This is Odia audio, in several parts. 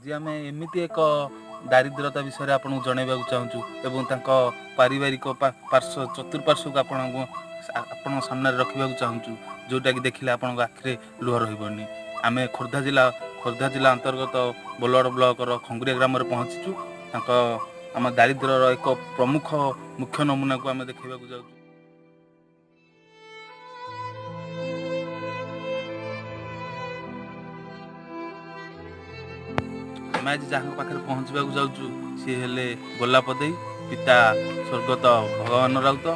ଆଜି ଆମେ ଏମିତି ଏକ ଦାରିଦ୍ରତା ବିଷୟରେ ଆପଣଙ୍କୁ ଜଣାଇବାକୁ ଚାହୁଁଛୁ ଏବଂ ତାଙ୍କ ପାରିବାରିକ ପାର୍ଶ୍ୱ ଚତୁଃପାର୍ଶ୍ୱକୁ ଆପଣଙ୍କ ସାମ୍ନାରେ ରଖିବାକୁ ଚାହୁଁଛୁ, ଯେଉଁଟାକି ଦେଖିଲେ ଆପଣଙ୍କ ଆଖିରେ ଲୁହ ରହିବନି। ଆମେ ଖୋର୍ଦ୍ଧା ଜିଲ୍ଲା ଅନ୍ତର୍ଗତ ବୋଲଗଡ଼ ବ୍ଲକର ଖଙ୍ଗୁରିଆ ଗ୍ରାମରେ ପହଞ୍ଚିଛୁ। ତାଙ୍କ ଆମ ଦାରିଦ୍ର୍ୟର ଏକ ପ୍ରମୁଖ ମୁଖ୍ୟ ନମୁନାକୁ ଆମେ ଦେଖାଇବାକୁ ଯାଉଛୁ। ଆମେ ଆଜି ଯାହାଙ୍କ ପାଖରେ ପହଞ୍ଚିବାକୁ ଯାଉଛୁ, ସିଏ ହେଲେ ଗୋଲାପ ଦେଇ, ପିତା ସ୍ୱର୍ଗତ ଭଗବାନ ରାଉତ।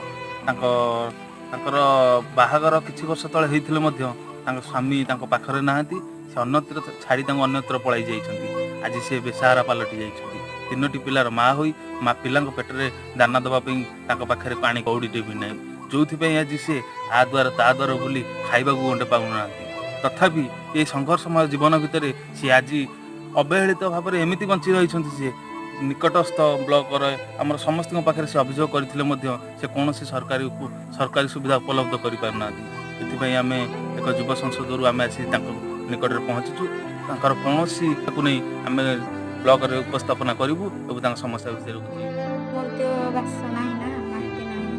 ତାଙ୍କର ବାହାଘର କିଛି ବର୍ଷ ତଳେ ହେଇଥିଲେ ମଧ୍ୟ ତାଙ୍କ ସ୍ୱାମୀ ତାଙ୍କ ପାଖରେ ନାହାନ୍ତି। ସେ ଅନ୍ୟତ୍ର ଛାଡ଼ି ତାଙ୍କୁ ଅନ୍ୟତ୍ର ପଳାଇ ଯାଇଛନ୍ତି। ଆଜି ସେ ବେସାହାରା ପାଲଟି ଯାଇଛନ୍ତି। ତିନୋଟି ପିଲାର ମା ହୋଇ ମା ପିଲାଙ୍କ ପେଟରେ ଦାନା ଦେବା ପାଇଁ ତାଙ୍କ ପାଖରେ ପାଣି କଉଡ଼ିଟେ ବି ନାହିଁ, ଯେଉଁଥିପାଇଁ ଆଜି ସେ ଆ ଦ୍ୱାର ତା ଦ୍ୱାର ବୁଲି ଖାଇବାକୁ ଗଣ୍ଡେ ପାଉନାହାନ୍ତି। ତଥାପି ଏ ସଂଘର୍ଷମୟ ଜୀବନ ଭିତରେ ସିଏ ଆଜି ଅବହେଳିତ ଭାବରେ ଏମିତି ବଞ୍ଚି ରହିଛନ୍ତି। ସିଏ ନିକଟସ୍ଥ ବ୍ଲକର ଆମର ସମସ୍ତଙ୍କ ପାଖରେ ସେ ଅଭିଯୋଗ କରିଥିଲେ ମଧ୍ୟ ସେ କୌଣସି ସରକାରୀ ସୁବିଧା ଉପଲବ୍ଧ କରିପାରୁନାହାନ୍ତି। ଏଥିପାଇଁ ଆମେ ଏକ ଯୁବ ସଂସଦରୁ ଆମେ ଆସି ତାଙ୍କ ନିକଟରେ ପହଞ୍ଚିଛୁ। ତାଙ୍କର କୌଣସି ତାକୁ ନେଇ ଆମେ ବ୍ଲକରେ ଉପସ୍ଥାପନା କରିବୁ ଏବଂ ତାଙ୍କ ସମସ୍ୟା ବିଷୟରେ ବୁଝିବୁ। ମୋର ତ ବାସ ନାହିଁ ନା, ମାଟି ନାହିଁ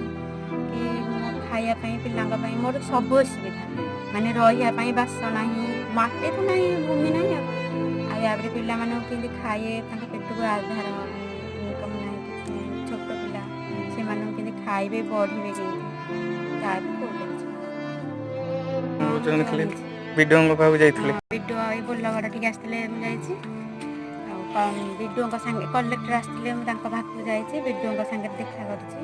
କି ମୋ ଖାଇବା ପାଇଁ, ପିଲାଙ୍କ ପାଇଁ ମୋର ସବୁ ଅସୁବିଧା। ମାନେ ରହିବା ପାଇଁ ବାସ ନାହିଁ, ମାଟି ତ ନାହିଁ, ଭୂମି ନାହିଁ। ଆଉ ୟାପରେ ପିଲାମାନଙ୍କୁ କେମିତି ଖାଇବେ, ତାଙ୍କ ପେଟକୁ ଆଧାର, ଇନକମ୍ ନାହିଁ, କିଛି ନାହିଁ। ଛୋଟ ପିଲା, ସେମାନଙ୍କୁ କେମିତି ଖାଇବେ, ବଢ଼ିବେ କେମିତି, ତା ବି କୋଉଟା କିଛି ଜଣେଇଥିଲି, ବିଡ଼ିଓଙ୍କ ପାଖକୁ ଯାଇଥିଲି। ବିଡ଼ିଓ ଏଇ ବୋଲଗଡ଼ ଟିକେ ଆସିଥିଲେ, ମୁଁ ଯାଇଛି। ଆଉ ବିଡ଼ିଓଙ୍କ ସାଙ୍ଗେ କଲେକ୍ଟର ଆସିଥିଲେ, ମୁଁ ତାଙ୍କ ପାଖକୁ ଯାଇଛି, ବିଡ଼ିଓଙ୍କ ସାଙ୍ଗରେ ଦେଖା କରିଛି।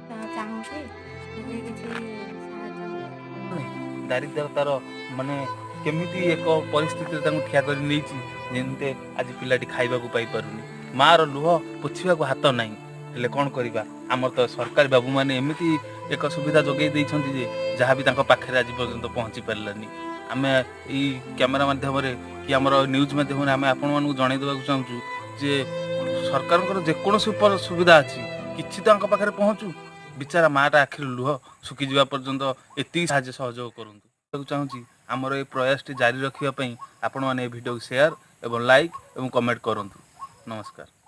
ତ ଚାହୁଁଛି ଯେ କିଛି ସାହାଯ୍ୟ ମିଳୁ। ଦାରିଦ୍ରତାର ମାନେ କେମିତି ଏକ ପରିସ୍ଥିତିରେ ତାଙ୍କୁ ଠିଆ କରି ନେଇଛି, ଯେମିତି ଆଜି ପିଲାଟି ଖାଇବାକୁ ପାଇପାରୁନି, ମାଆର ଲୁହ ପୋଛିବାକୁ ହାତ ନାହିଁ। ହେଲେ କ'ଣ କରିବା, ଆମର ତ ସରକାରୀ ବାବୁମାନେ ଏମିତି ଏକ ସୁବିଧା ଯୋଗାଇ ଦେଇଛନ୍ତି ଯେ ଯାହା ବି ତାଙ୍କ ପାଖରେ ଆଜି ପର୍ଯ୍ୟନ୍ତ ପହଞ୍ଚି ପାରିଲାନି। ଆମେ ଏଇ କ୍ୟାମେରା ମାଧ୍ୟମରେ କି ଆମର ନ୍ୟୁଜ୍ ମାଧ୍ୟମରେ ଆମେ ଆପଣମାନଙ୍କୁ ଜଣାଇ ଦେବାକୁ ଚାହୁଁଛୁ ଯେ ସରକାରଙ୍କର ଯେକୌଣସି ଉପର ସୁବିଧା ଅଛି, କିଛି ତାଙ୍କ ପାଖରେ ପହଞ୍ଚୁ। ବିଚାରା ମାଆଟା ଆଖିରୁ ଲୁହ ଶୁଖିଯିବା ପର୍ଯ୍ୟନ୍ତ ଏତିକି ସାହାଯ୍ୟ ସହଯୋଗ କରନ୍ତୁ। କହିବାକୁ ଚାହୁଁଛି, ଆମର ଏ ପ୍ରୟାସଟି ଜାରି ରଖିବା ପାଇଁ ଆପଣମାନେ ଏ ଭିଡ଼ିଓକୁ ସେୟାର ଏବଂ ଲାଇକ୍ ଏବଂ କମେଣ୍ଟ କରନ୍ତୁ। ନମସ୍କାର।